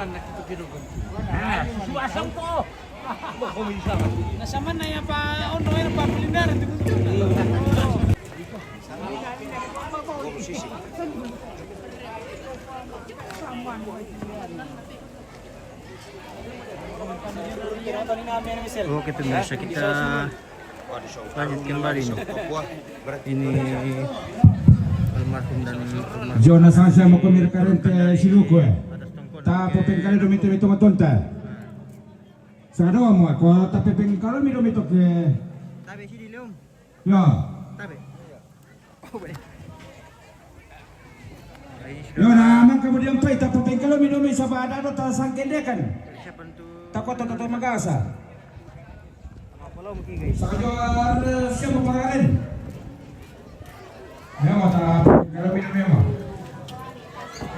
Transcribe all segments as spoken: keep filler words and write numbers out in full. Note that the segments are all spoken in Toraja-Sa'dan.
Nah, susu asam to. Nasa man na ya pa, ono ya pa, kuliner itu. Oke, pemirsa, kita lanjut kembali nih. Ini almarhum dan almarhum. Jona sasa mo kumir karente siluko, eh. Ta popengkale do mito-mito matonta. Sa do mo ko ta pepengkale mi do mito ke. Tabe sidi lom. Yo. Tabe. Yo, na man kemudian pai ta popengkale mi do mi sabada do ta sangkendekan. Takwa ta ta magasa. Saka jo ar siapa paralen? Mema ta popengkale mi do mema.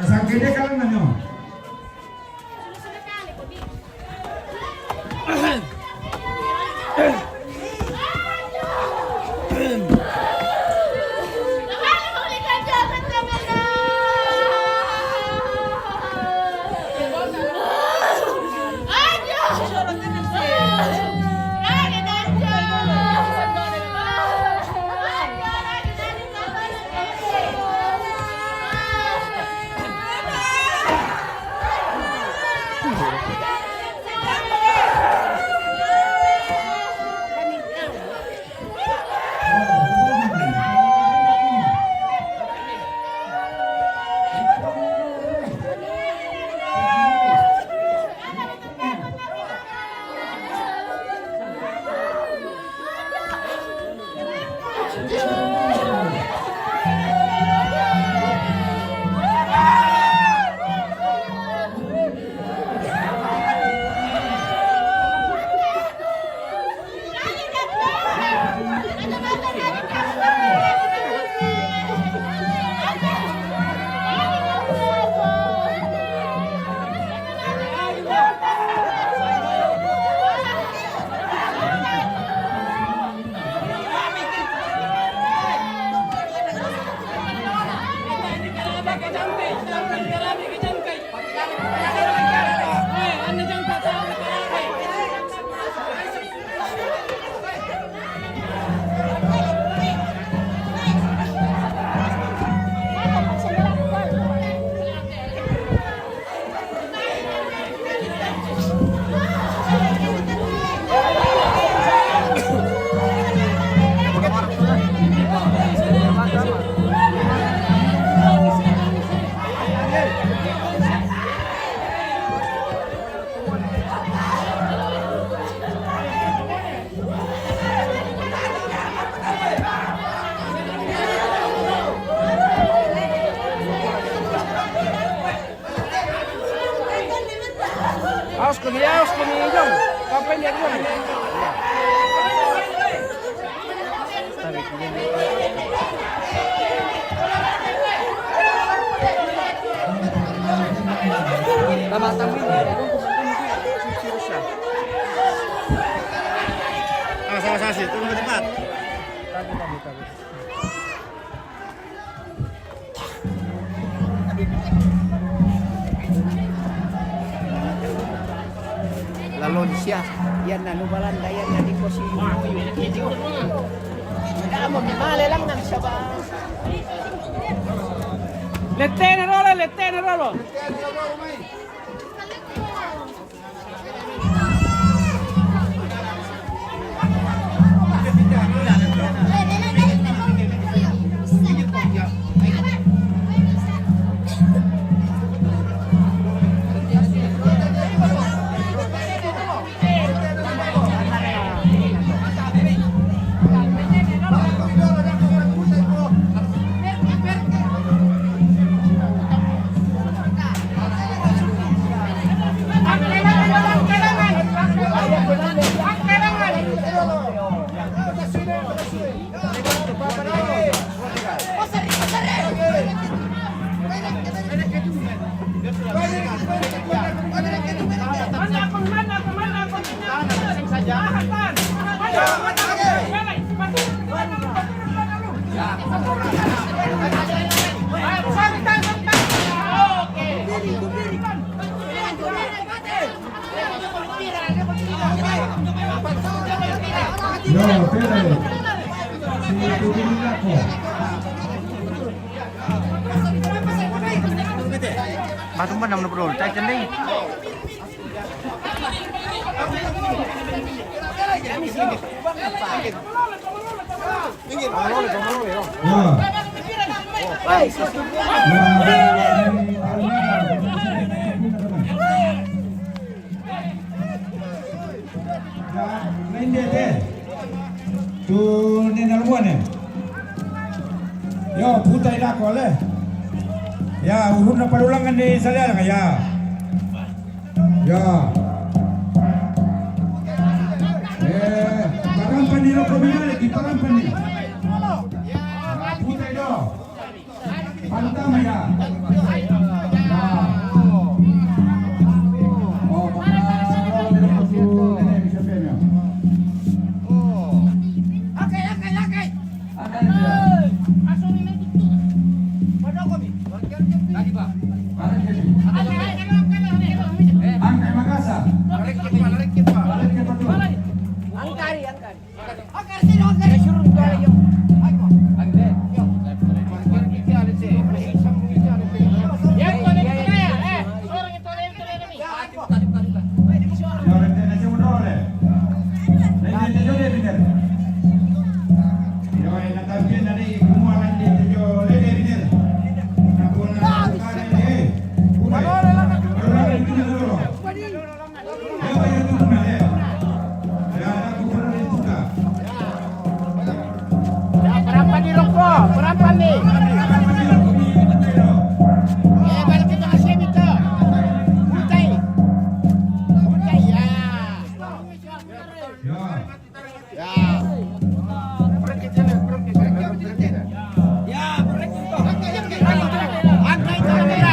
Sangkendekan na mema. Awas kami, awas kami, Jong. Kapan dia, Jong? Tama, tama. Awas, awas, awas, turun ke tempat. Lalon siya, yan na nubalan, dayan na di ko si Moyo. Damo, mimale lang ng saba. Letene rolo, letene rolo. Yo, pele. Si Putri Lako. Baru mana menurut? Cai kendai. Ya. Ya, lain dia teh. Tu ni nak buat ni. Yo, putai dah kau leh. Ya, urun nak padulangan di salah lah ya. Ya. Eh, parampan ni rokok bina lagi, parampan ni. Ya, putai dah. Pantama ya. Ya. Oh, pantama. Nenek bisa pemia. Akai, akai, akai. Akai ya. Akai ya. Angkai Makassar. Angkai Makassar. Angkai Makassar. Ya, perampan ni rokok, perampan ni. Eh, balik kita kasih itu. Utai. Utai, ya. Ya. Ya, berhenti. Angkat itu kamera.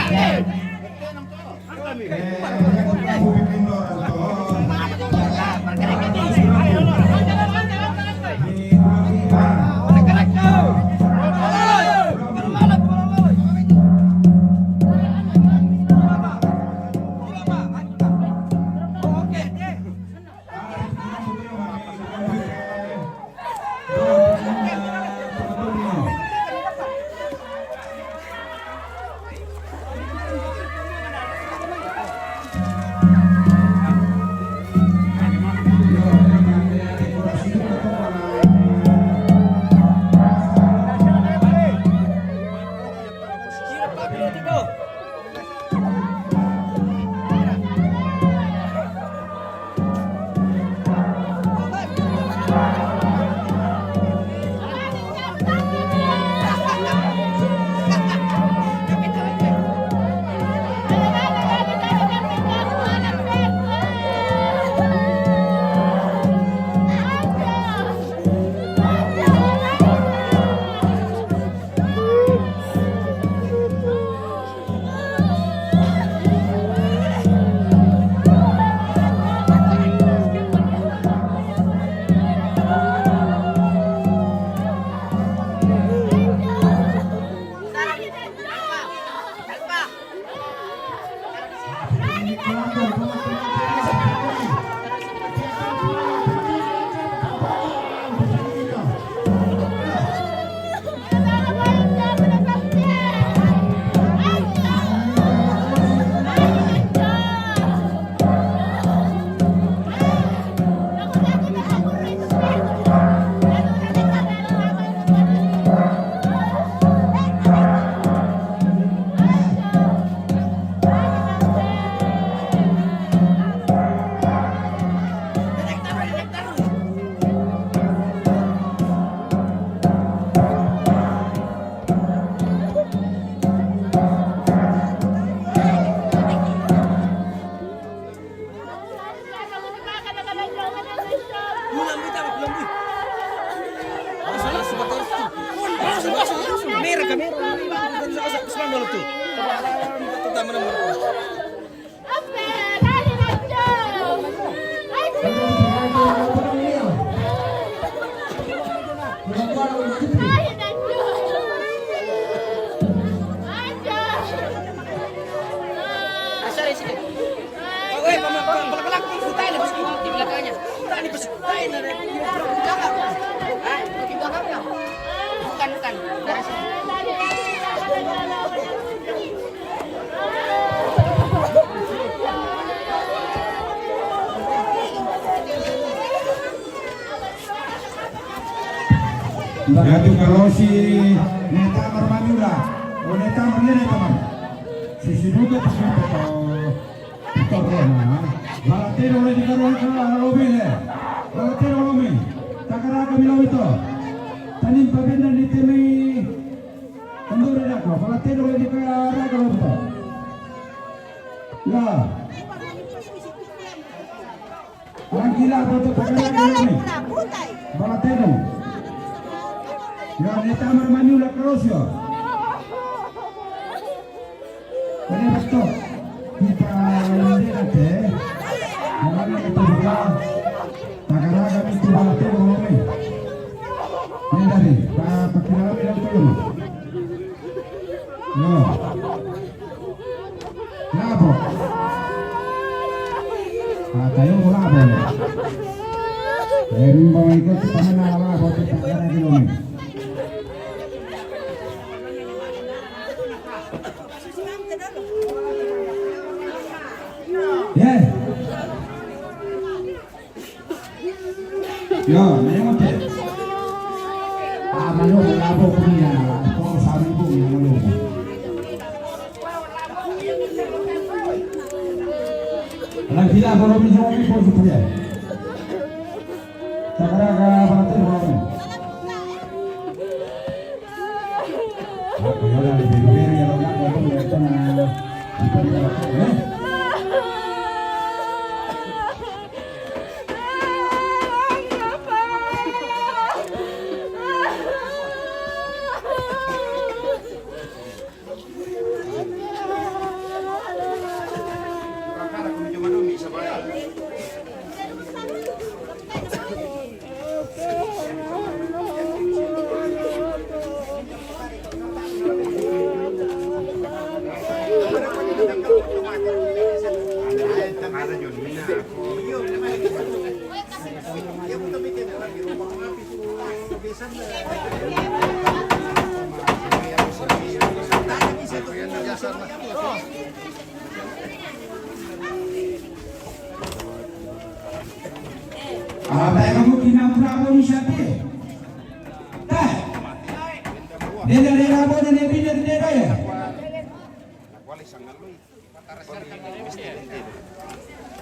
Merah kamera. Bukan, bukan. Dari sini. Yatu kalau si Neta Marmanyula, o Neta Marmanyula, Neta Mar. Si si duka tu siapa tau. Torrona. Balatero le di Carona Lobile. Balatero Lomi. Takaraka Milobito. Tanim pabenda ni temi. Andore Raka. Balatero le di Caraka Lobito. Ya. Tranquila, boto takaraka Lomi. Balatero. Ya, Neta Marmanyula Colosio. Kone betul. Kita lindera te. Malah itu juga. Takaraka itu balatero Lomi. Ini dari, pa-, pakilala bilang tuh. Yo. Labo. Ah, tayo mo labo. Em, boy, ko si pamana labo, si pamana di Lomi. Yeah. Yo, mañote. Ah, mañote, la boca mía, todo sabe, boca mía, mañote. Tranquila, por lo mismo, mi por su poder. Takaraka, para ti, por lo mismo. Ah, tayo mo kinamura mo ni siya, te. Tay. Dede, dede, dede, dede, dede, dede.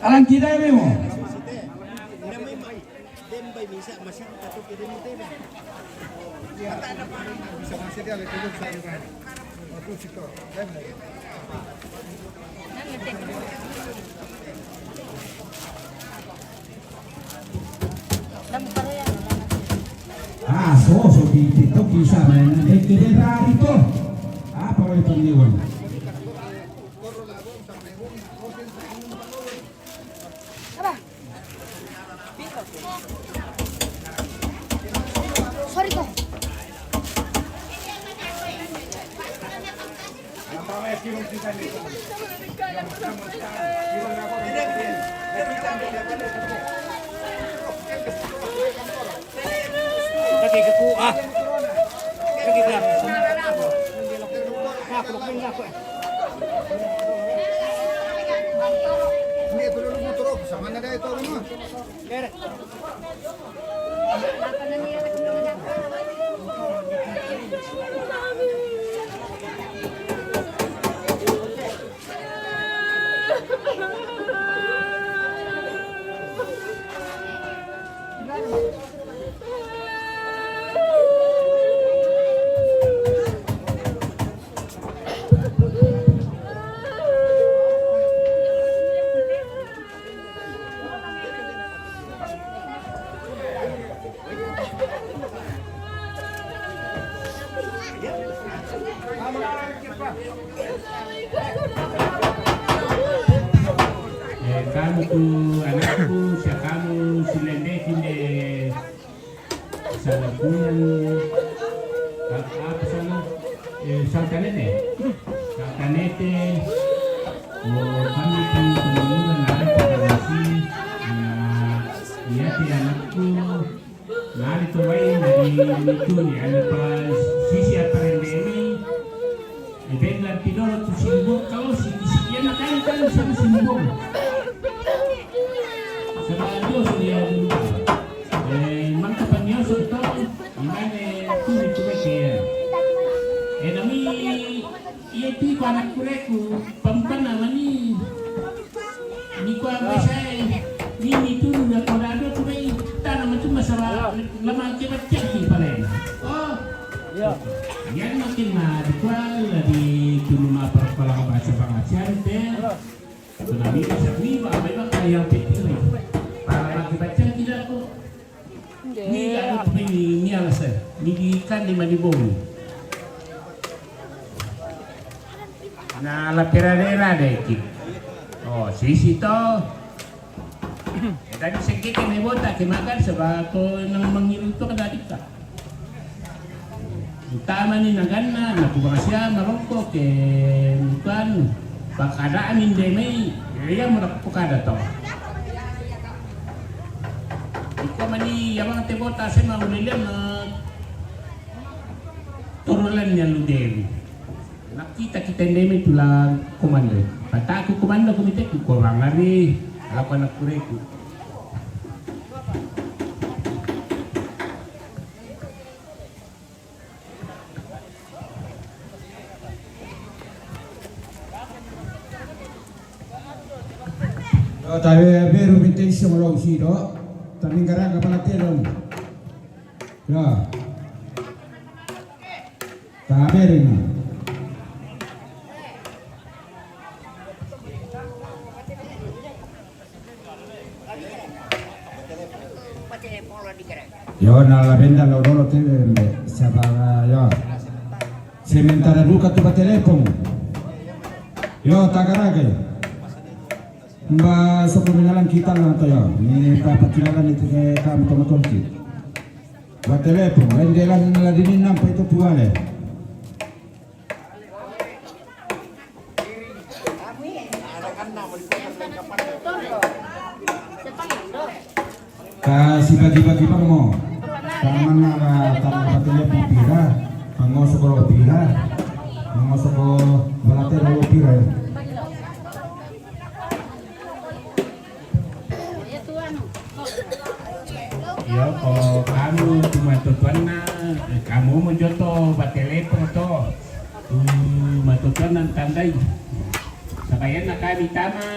Alang kita ya, Memo. Ah, so, so, di, di, to, kisa, man, de, de, de, rarito. Ah, pa, pa, pa, pa, pa. Sorry, ko. Eh, kamu tu anakku, siya kamu si Lendeki ne. Salakunan, a-, apa sana? Eh, Saltanete. Saltanete. O kami tu tumulong na ang pagkakasi na Itu ni, anu pa sisi apa rende ni. E ben la pidoro tu simbol kau si kisikian na kai kan sama simbol. Sama dio si dia dulu. E mangka panioso to. Imane tu ni tu ke. E nami Iya, itu iko anak kureku, pampana mani. Ni kwa mesa e, ni ni tunu na kwa dado tu bai tana macuma sala lama ke bacek ki pale. Oh. Iya. Yan makin na di kwa la di tunu ma para pala bahasa bangasian te. Tuna mi sa ni ba bai ba kaya piti. Para lagi bacek ki dako. Ni la ni pini ni ala sa. Ni di kan di mani bong. Na la perarera de ki. Oh, sisi to. E tadi sekete ne bota ke makan sebab ko nang mangiru to kada dika. Utama ni naganna na kubang sia marongko ke mukan pakada amin de mei. Iya mo dak pakada to. Iko mani yamang te bota sema ulilem na turulan nya lu dewi. Nakita kita ndeme tulang komando. Pataku komando kumite ku korang lari. Ala ko anak kureku. Yo, tabe beru minta isi ngolong si do. Tani garang kepala telong. Ya. Tabe ini. Yo, na la benda lo dolo te mbe saba yo. Sementara duka tu ba telepon. Yo, tagaraga yo. Mba soko minalan kita la to yo. Ni pa pakilalan itu ke kamu toma tonti. Ba telepon, endelan la dini nampa itu tuale. Kasi bagi-bagi pang mo. Tangan na tangan patenya pira. Pangosok lo pira. Pangosok lo balate lo pira. Iyo, ko kamu tu matotoanna, kamu mo joto ba telepon to. Tu matotoanna tandai. Sabayanna kami tama,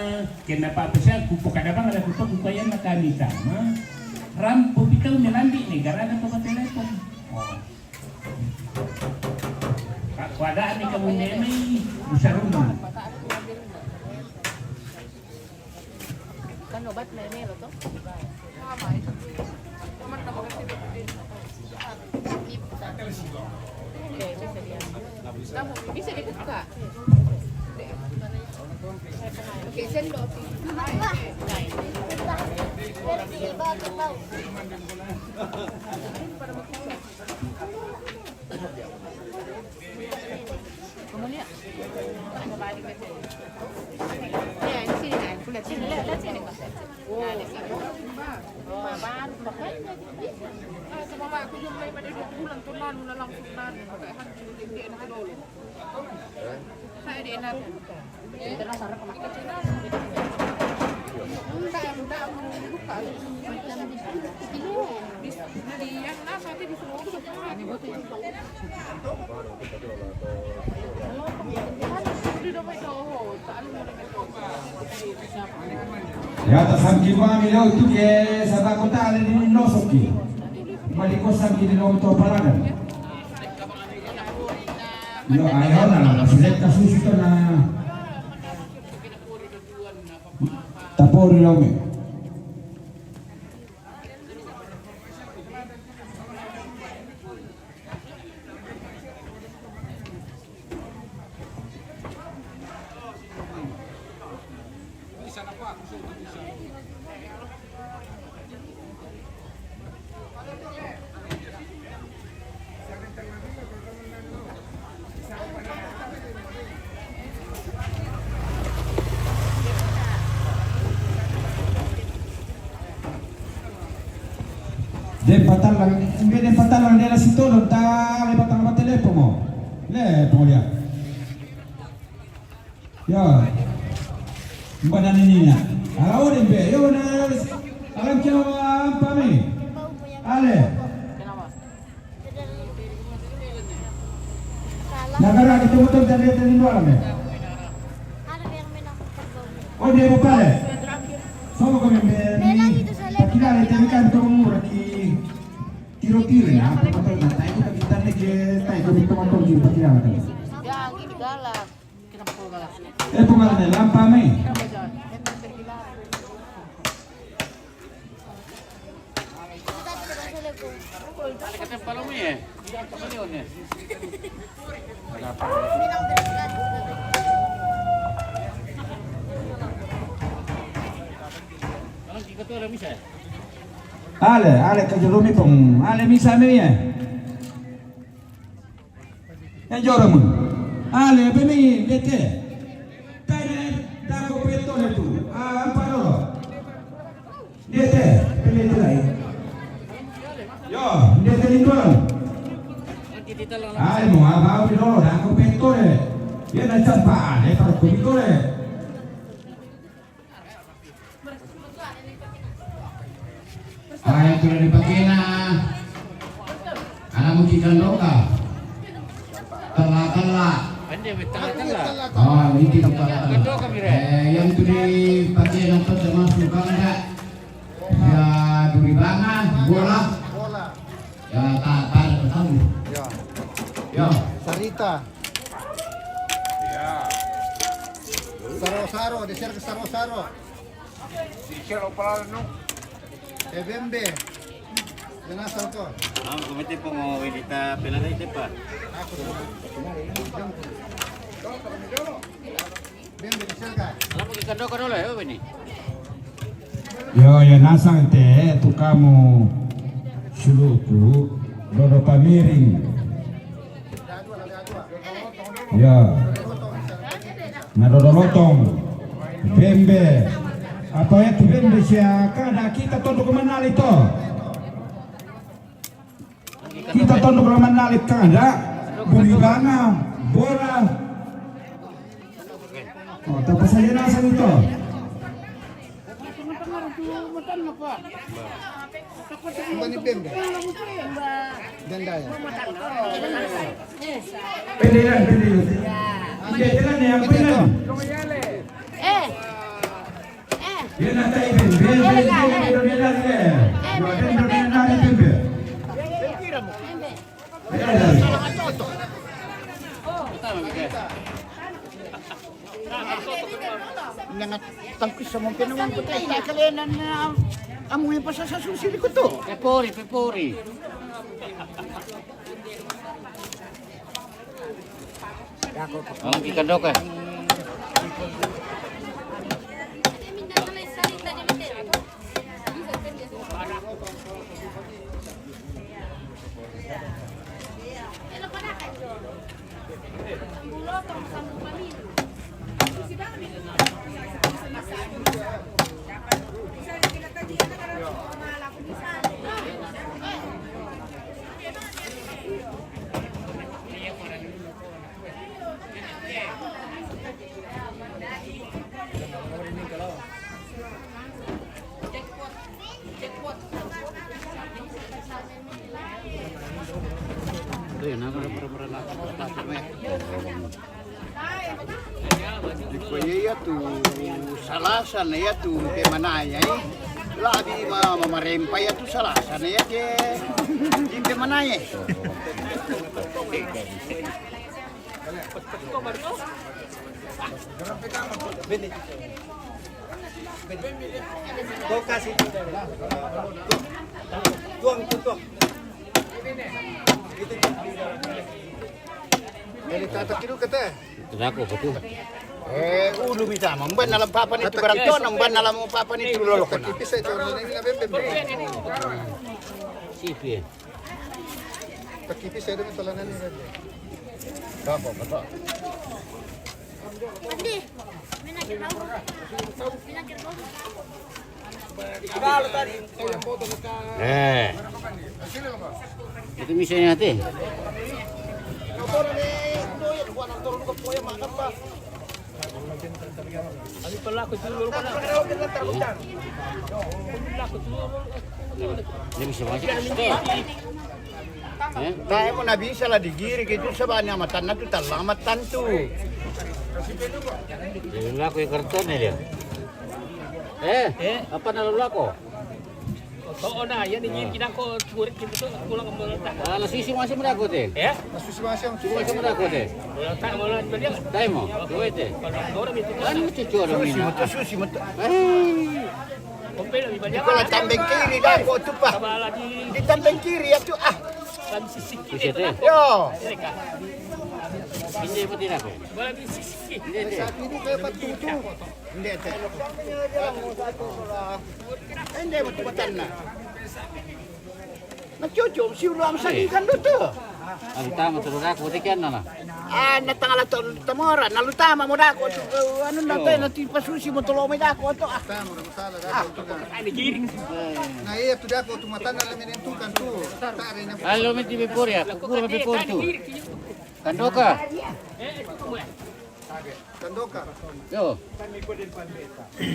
kenapa pesan ku pokada bang ada kuto ku kayanna kami tama. Rampo pitau melambi negara ada to ba telepon. Oh. Kuadaan ni kamu nemai usarundu. Kan obat na ini lo to. Oke, bisa diambil. Bisa dibuka. Oke, sendok. Kamu lihat. Ya, di sini kan. Aku lihat sini. Lihat, lihat sini, Kak. Nah, di sini. Rumah baru, makanya. Ah, sama aku juga mulai pada dua bulan tuh, lalu langsung lalu. Kayak hantu, dia enak dulu. Saya di enak. Ya, ta samki mami lo tu ke sata kota ada di Nosoki. Mali ko samki di lo to paragan. Yo, ayo na la, sudah kasus itu na. Tapori lo me. Patalang, mbede patalang de la sintolo, ta le patang ba telepono. Le polia. Yo. Mbana nininya. Ala ode mbe, yo na. Alam kina wa ampami. Ale. Nagara ki tomo tomo tande tande ndo alame. Ode mo pale. Somo ko mbe. Pakila le temi kan to mura ki. Tiro-tiro ya, apa kata na tai ko kita ne ke tai ko tomo tomo ki pakila. Ya, gini galak. E pungala ne lampa mai. Ale, ale, ka jolo mi pong, ale misa mi ye. E joro mun. Ale, pe mi dete. Pene dako peto le tu. Ah, amparo. Dete, pene dete lai. Yo, dete ni tuan. Ale mo, abau di dolo dako peto le. Ye na campa, ale, para ko peto le. Ai, tu di pakena. Ana muki kandoka. Tela-tela. Ande tela-tela. Oh, ini kita. Kandoka mire. Eh, yang tu di pakena tu termasuk kanda. Ya, duri banga, bola. Ya, ta ta tahu. Ya. Ya. Sarita. Ya. Saro-saro, de ser saro-saro. Di sero pala no. E bembe. Dena salto. Ang kumiti po mo winita pila na ite pa. Ako. Bembe di selga. Alam mo ikan do ka no le, o bini. Yo, yo nasang te tu kamu suluku dodo pamiring. Ya. Na dodo lotong. Bembe. Apa ya tu bembe sia kada kita tondo ke mana lito? Kita tondo ke mana lito kada? Bumi banga, bola. Oh, tak pasal dia nasa itu. Mbani bembe. Benda ya. Pendelan, pendelan. Pendelan yang pendelan. Eh. Eh. Dia nak tak bembe, bembe, bembe, bembe. Bembe, bembe, bembe. Bembe. Nanga tangkis sa mong pinawang ko tayo. Kaya na na amu yung pasasasusi ko to. Pepori, pepori. Ang ikan do ka. Iko iya tu salasa na iya tu pe manaya, eh. Labi ma, ma marempa iya tu salasa na iya ke. Impe manaya. Kau kasih. Tuang, tuang. Ini tata kiru kete. Kenapa kau tu? Eh, ulu mita, mban dalam papan itu barang tuan, mban dalam papan itu lolo kena. Tipis saya tuan, ini na bembe. Sipi. Pakipis saya dengan tolanan ini. Apa, apa? Andi, mina kita. Mina kita. Eh. Itu misalnya teh. Ini bisa masuk. Eh? Tae mo na bisa la digiri ke tu sabanya matanna tu tallang matantu. Jadi laku ya kertas nih dia. Eh, apa na laku? To'o na, ya ni kina ko curik gitu tuh pulang ke Melata. Ah, la susi masih meraku teh. Ya? Susi masih meraku teh. Melata, Melata dia. Tae mo, tuwe teh. Kalau orang itu kan cucu ada mina. Susi mata. Eh. Kopi lebih banyak. Kalau tambeng kiri dah kok tu pa. Tambah lagi. Di tambeng kiri ya tu ah. Kami sisik kiri. Yo. Ini apa tidak? Kami sisik. Ini teh. Ini kayak patutu. Ini teh. Ende mo tu matanna. Na cucu si ulam sagi kan do tu. Alu tama tu aku tikan na. Ah, na tangala to tamora, na lu tama mo dako tu, eh, anu na to na ti pasusi mo tolo me dako to ah. Ah. Na iya tu dako tu matanna la menentukan tu. Alu meti bepor ya, kukura bepor tu. Kandoka. Kandoka. Yo.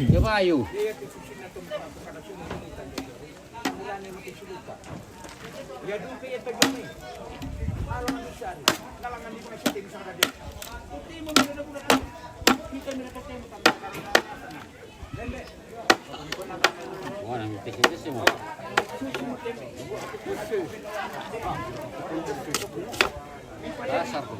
Yo bayu. Ora mi te kete semo. Dasar tu.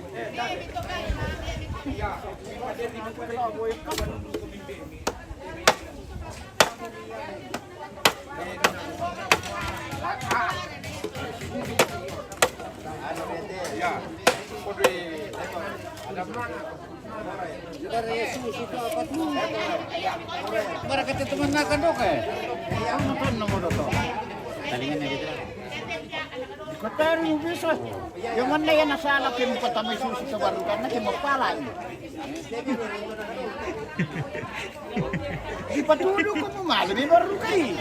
Bara kata teman makan dok eh. Yang nonton nomor dok. Tadi kan dia bilang. Kotari mo bisa. Yang mana yang nasala ke mo patamai susi sa baru karena ke mo pala. Ipatudu ko mo mali mi baru kai.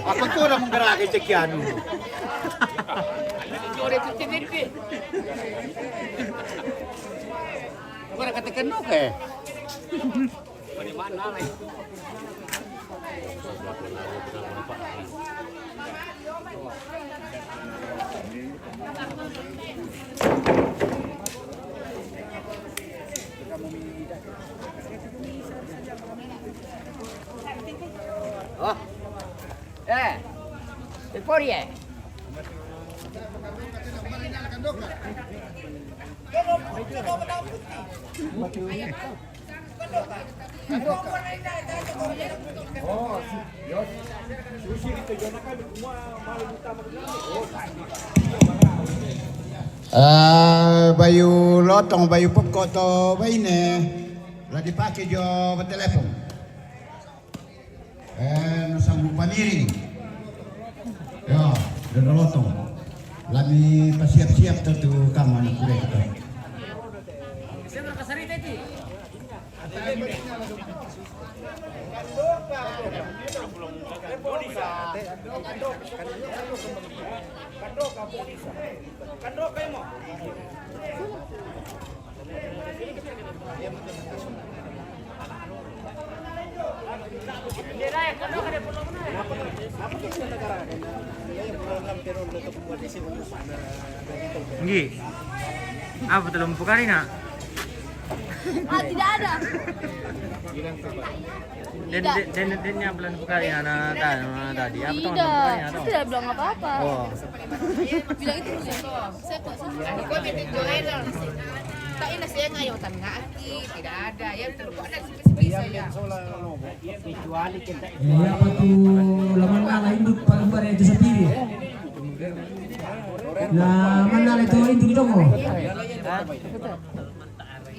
Apa ko orang menggerak ke cekianu. Ora katakan no ke. Oh. Eh. Victoria. Eh, bayu lotong, bayu poko to baine. La dipake jo ba telepon. Eh, no sanggup pamiri. Yo, dodo lotong. La mi pasiap-siap to tu kama na kure to. Nggih. Apa telung pukari nak? Ah, tidak ada. Dan, dan, dan, dan yang belum pukari anak tadi, apa tahu tidak. Belum pukari anak tahu? Saya tidak bilang apa-apa. Oh. Bilang itu saya tak. Saya tak. Kau bikin jual. Tak ini saya ngayo tak ngerti, tidak ada. Ya betul kok ada bisa ya. Iya, apa tu laman lala induk paling bare itu sendiri. Nah, mana itu induk itu mo?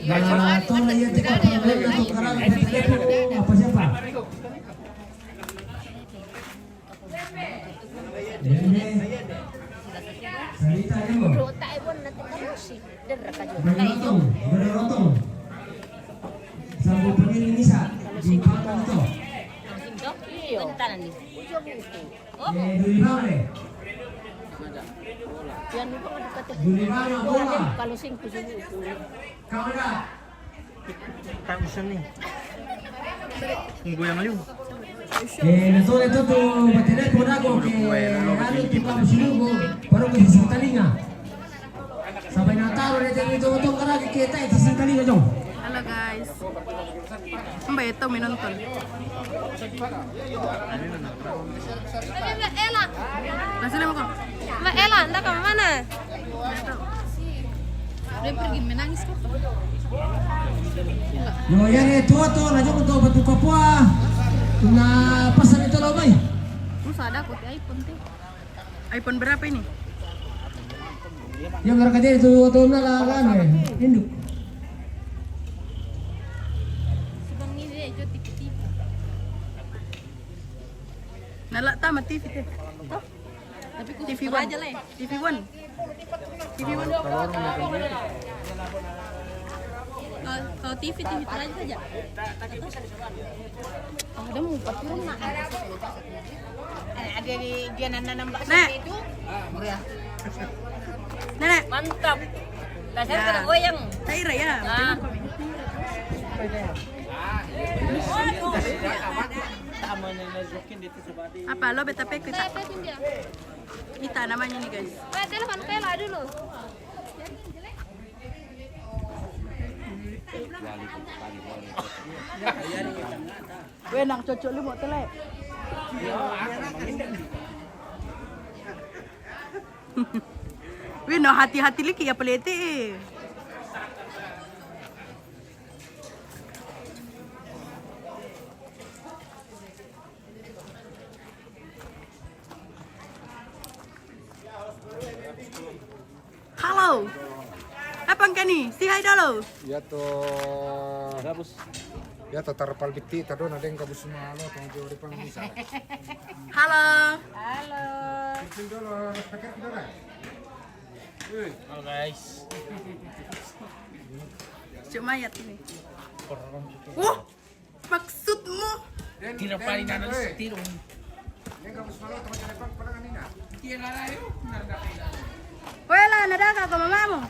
Nah, to na iya ti kapal na to karang apa siapa? Dende. Sarita emo. Bagi lotong, bagi lotong. Sambo pemilih Nisa di papan to. Iyo. Bentaran ni. Ujo buku. Oh. Eh, dua lima ni. Yang lupa ada kata. Dua lima bola. Kalau singku sungguh. Kau dah. Tak bisa ni. Tunggu yang liu. Eh, na sole toto, batene pona ko ke, anu, tu kamu sulugo, baru ke sisi talinga. Sampai nataro de tene to to kara ke kita itu sisi talinga, jong. Halo, guys. Mbak itu menonton. Mbak Ella. Masih lama kok. Mbak Ella, ndak ke mana? Dia pergi menangis kok. Yo, yang itu tuh, na jong untuk batu kapua. Na pasang itu lo, mai. Musa ada kok iPhone teh. iPhone berapa ini? Yang harga dia itu tuh, na lah, kan, eh. Induk. Sebang ini dia, itu tipe-tipe. Na lah, tama T V teh. Toh? Tapi ku T V One aja, Le. T V One. T V One. Kalau, kalau T V, T V itu aja saja. Oh, ada mau empat puluh, nak. Ada di dia nanam, Mbak, Nek. Itu. Nenek. Mantap. Dasar kena goyang. Taira ya. Ah. Waduh. Apa lo beta peke tak? Ita namanya nih, guys. Eh, telepon Kela dulu. Weh, nang cocok lu mau tele. Weh, no hati-hati liki ya pelete. Halo. Apa ngkani? Si hai dolo. Ya to. Gabus. Ya to, tarpal biti tado na deng gabus malo tong jo di pang bisa. Halo. Halo. Kecil dolo, respect dolo. Halo, guys. Cuma ya ini. Wah. Maksudmu? Tira pari nana setirung. Wela, nadaka ko mamamu.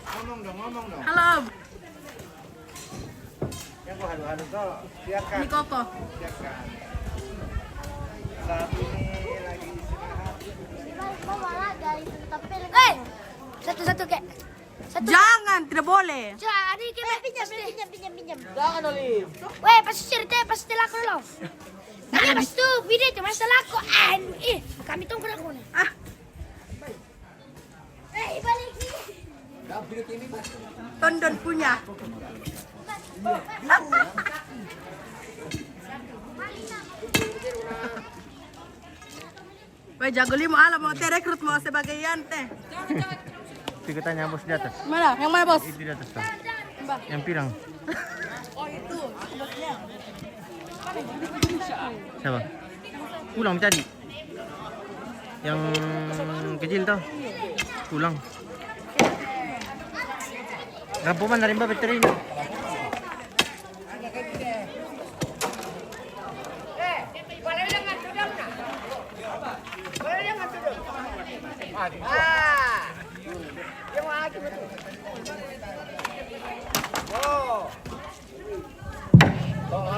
Ngomong dong, ngomong dong. Halo, Om. Yang gua halu-halu tuh, biarkan. Ini Koko. Biarkan. Saat ini lagi istirahat. Eh, satu-satu, kek. Satu. Jangan, tidak boleh. Coba, ada yang kena pinjam, pinjam, pinjam, pinjam. Jangan, Olive. Weh, pasti cerita, pasti laku lo. Tapi pas tu video tu masa laku, anu, eh, kami tunggu laku ni. Ah. Eh, balik ni. Tondon punya. Weh, jago limo ala mau te rekrut mau sebagai yante. Kita tanya bos di atas. Mana? Yang mana, bos? Itu di atas tuh. Mbah. Yang pirang. Oh, itu bosnya. Siapa? Pulang tadi. Yang kecil tuh. Pulang. Rampoman dari Mbak Beteri ini.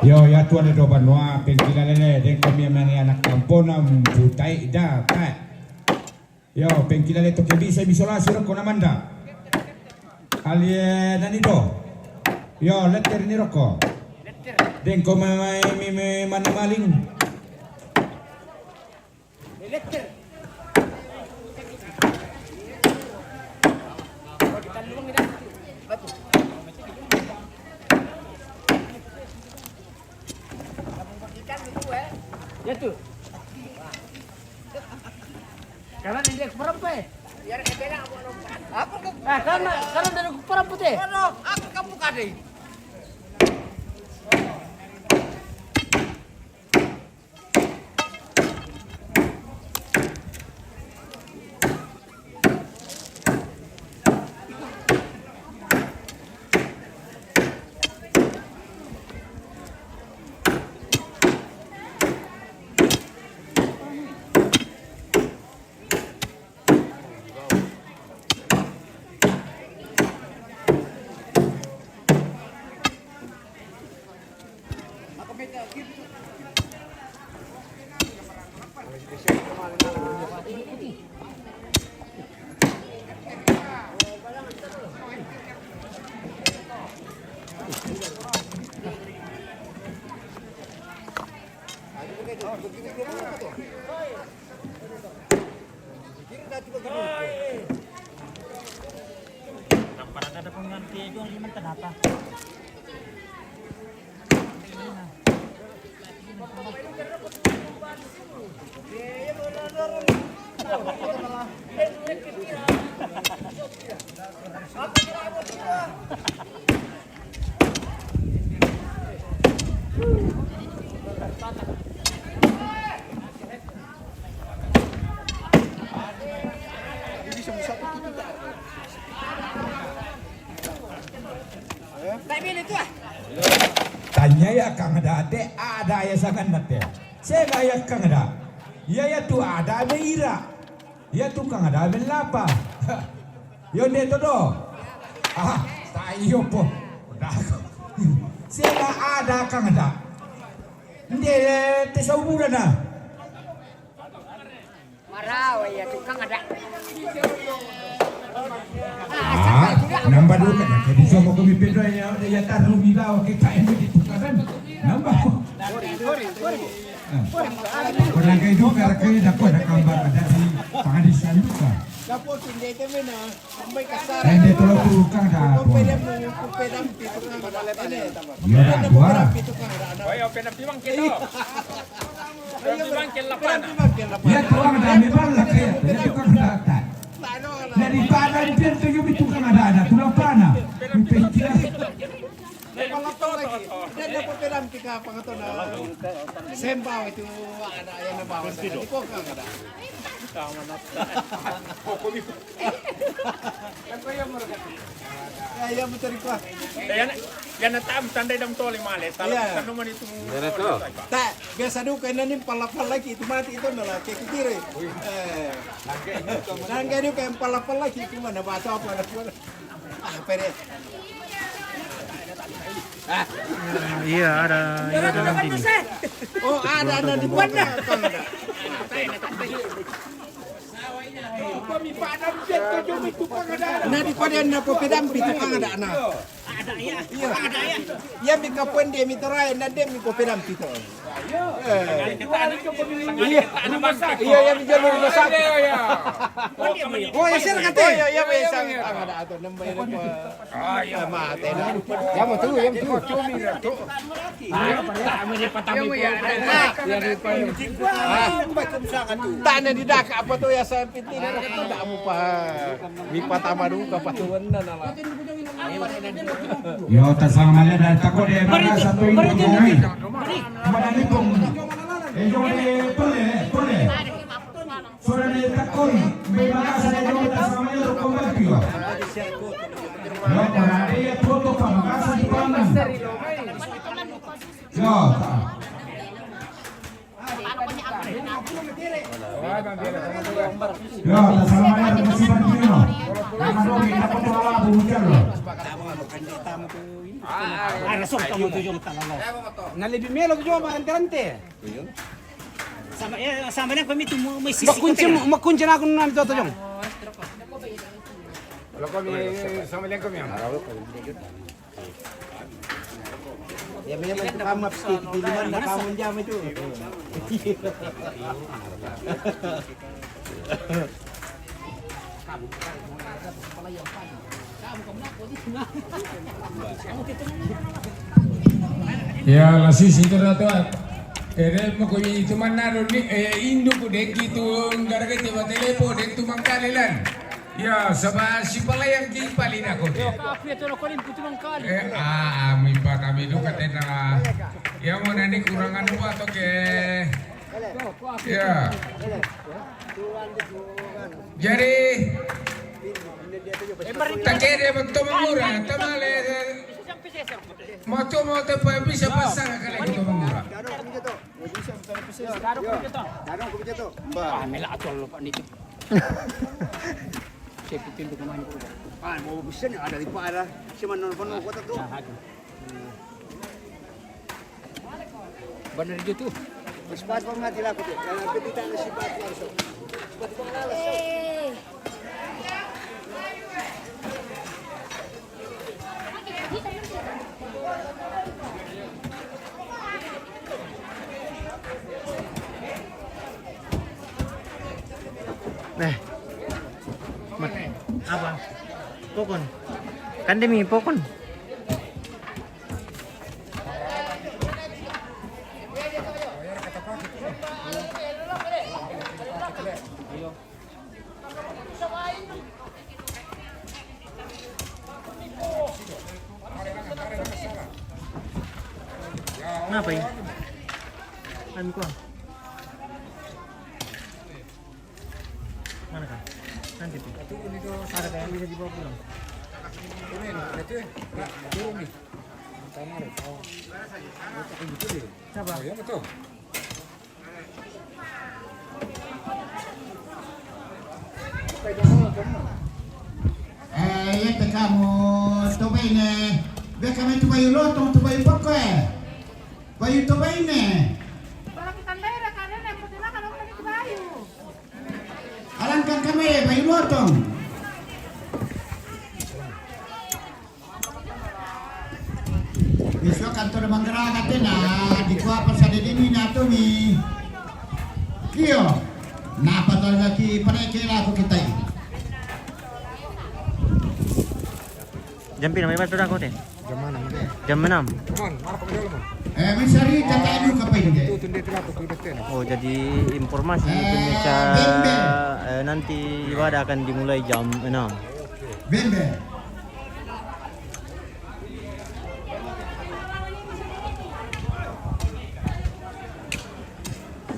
Yo, ya tuan do banua, pengkilale le, deng kami mani anak kampona, butai da, tai. Yo, pengkilale toke bisa bisolasi roko namanda. Alie nani do. Yo, letter ni roko. Deng ko mai mi, mi mani maling. Ya tu. Karena dia perempuan. Aku, ah, karena, karena dari perempuan teh. Aku kamu kadai. Tanpa ada pengganti itu, ini kenapa? Tanya ya Kang Date, ada ya sangan nate. Saya nggak ya Kang Da. Ya ya tu ada ada ira. Ya tu Kang Da ben lapa. Yo nde todo. Ah, ta iyo po. Dah. Saya nggak ada Kang Da. Nde te saubura na. Marawa ya tukang ada. Ah, nambah dulu kan. Jadi semua kami pedo ya ya taruh di bawah kita ini di tukang kan. Nambah. Sorry, sorry, sorry. Pernah kayak itu karena kayak dapat ada gambar ada di pengadilan juga. Dapat sendiri mana? Tende tolo tukang da. Yo da dua. Oyo, pena piwang kito. Pena piwang kito lapana. Ya tuang da me balla kaya. Pena tukang da ta. Jadi pada dia tu yo mi tukang da da. Tulang pana. Pena piwang kito. Palapal lagi. Dia dapat pedang tiga apa kata na. Sembau itu ada yang bawa. Di kok ada. Sama nak. Ya, ya, betul itu. Ya, na, ya, na tam tanda dam tole male. Salah. Iya. Tanu mani tu. Iya, na tu. Tak, biasa duka ini nih palapal lagi itu mati itu na la ke kiri. Eh. Nangke duka yang palapal lagi itu mana bahasa apa na. Ah, pede. Ah. Iya, ada, iya, ada nanti. Oh, ada, ada di mana? Na di kode na popedam pitu kang ada na. Ada ya. Iya. Ada ya. Ya mi kapende mi torai na dem mi popedam pitu. Iya. Iya, ya mi jalu rumah sakit. Oh ya sir kate. Oh ya ya mi sang ada atau nembak. Ah, iya, mate na. Ya mo tu, ya mo tu. Tana di daka apa tu ya saya piti na. Tidak mo pa. Mi patama duka patuan na la. Yo, tasama male da tako de maka satu ini. Mana ni pong. Eh, yo de pole, pole. Sora de takoi, me makasa de yo ta samaya ro kombatio. Yo para de ya toto pa makasa di panga. Yo ta. Yo ta samaya ro kombatio. Nama do me ta koto ala bu muchalo. Ara sok kamu tu jong talalo. Na lebih melo tu jong ma ante-ante. Sama, eh, sama na kami tu mo, mo sisi. Makunci, makunci na ako na ito to jong. Lo kami sama lang kami. Ya, memang itu kamu pasti di mana kamu jam itu. Ya, la sisi itu ratu. Ere mo ko itu manaro ni, eh, indu ku deki tu ngara ke tiba telepo dek tu mangkali lan. Ya, saba si palayang ki pali na ko. Yo, kapi itu lo ko rin putu mangkali. Eh, ah, ah, mi pa kami duka tena. Ya, mo na ni kurangan apa to ke. Ya. Jadi, takede betul mangura, tamale. Mau tu mau tu pa bisa pasang kali betul mangura. Ba. Mela atol lo pa ni. Saya pipin tu kemana ko. Ah, mau bisa ni ada di pa ada. Cuma non penuh kota tu. Nah, aduh. Hmm. Mana dia tu? Pas-pas mati lah aku tu. Kalau kita tak nasib baik langsung. Cepat-cepat lah langsung. Nah. Mat. Apa? Pokon. Kan demi pokon. Kenapa ini? Kan kuah. Mana kah? Nanti tu. Ada kah yang bisa dibawa pulang? Ini, itu, nah, itu ni. Tanah deh, oh. Ini betul ya? Siapa? Oh, ya betul. Eh, ia te kamu tobaine. Be kami tu bayu lotong tu bayu poko eh. Bayu tobaine. Alangkan kami bayu lotong. Isu kantor manggara katena di kuapa sa dedini na tumi. Kio. Napa tau laki paneke lako kita i. Jam pira mai batu dako te? Jam mana ni? Jam enam. Come on, mara kami dulu man. Eh, misari kata aju kapainde. Itu tunde tu aku tu deten. Oh, jadi informasi Indonesia eh, nanti ibadah akan dimulai jam enam. Bembe.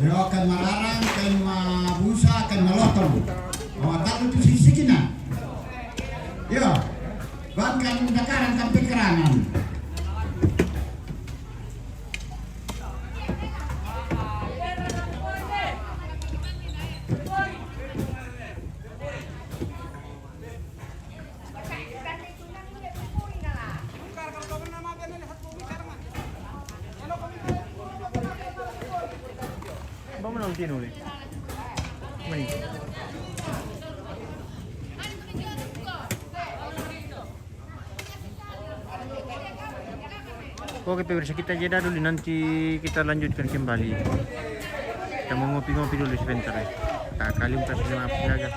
Yo, kan mararang, kan mabusa, kan malotong. Oh, tahu tu sisi kina. Yo, bang kan dakaran kan pekarangan. Ba mo nang tinuli. Mani. Oke pemirsa, kita jeda dulu, nanti kita lanjutkan kembali. Kita mau ngopi-ngopi dulu sebentar ya. Tak kali kasih sama jaga.